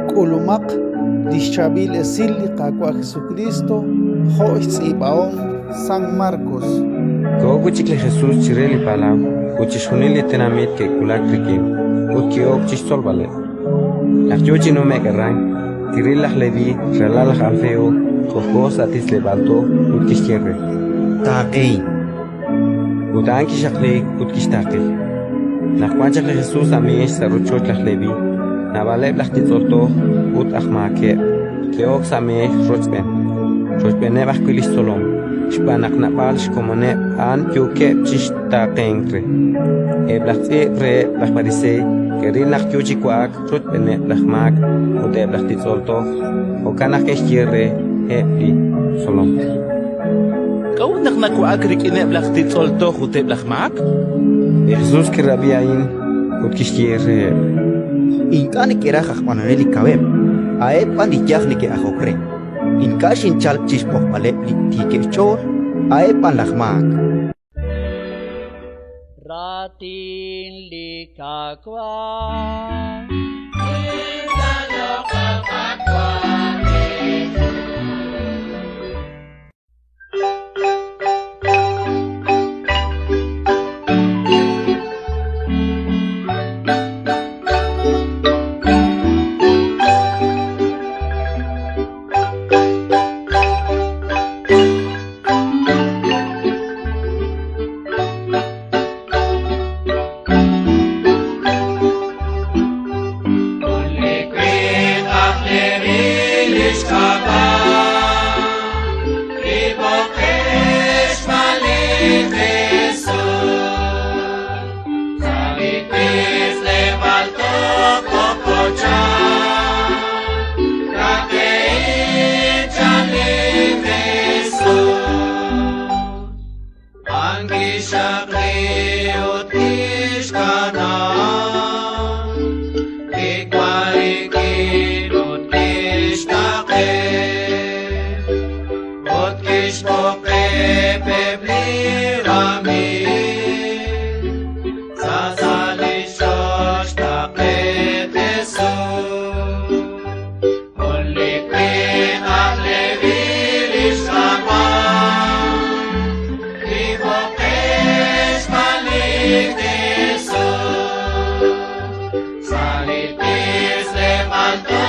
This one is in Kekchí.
K'ulumaq li xChaab'il Esil li Qaawa' Jesukriist jo' xtz'iib'ahom San Markos. Koho wi' chik li Jesus chire li palaw, ut chixjunil li tenamit ke'wulak rik'in, ut ki'ok chi xtzolb'aleb'. Naq yo chi nume'k aran, kiril laj Leví, ralal laj Alfeo, k'ojk'o sa' titz'leb'aal toj, ut kixye re: Taaqehin. Ut a'an kixaqliik ut kixtaaqe. Naq wan chaq li Jesus sa' meex sa' rochoch laj Leví, naab'aleb' laj titz'ol toj ut aj maakeb' ke'ok sa' meex rochb'een, rochb'eeneb' ajwi' li xtzolom, xb'aan naq naab'al xkomoneb' a'an yookeb' chi xtaaqenk re. Eb' laj tz'iib' reheb' laj Pariseey ke'ril naq yo chi wa'ak rochb'eeneb' laj maak ut eb' laj titz'ol toj, jo'kan naq ke'xye reheb' li xtzolom: K'a'ut naq nawa'ak rik'ineb' laj titz'ol toj ut eb' laj maak? Li Jesus kirab'i a'in ut kixye reheb': Ink'a' neke'raj aj b'anonel li kaweb', a'eb' b'an li yaj neke'ajok re. Ink'a' xinchalk chi xb'oqb'aleb' li tiikeb' xch'ool, a'eb' b'an laj maak. Raatin li Qaawa'. Salitis le malto.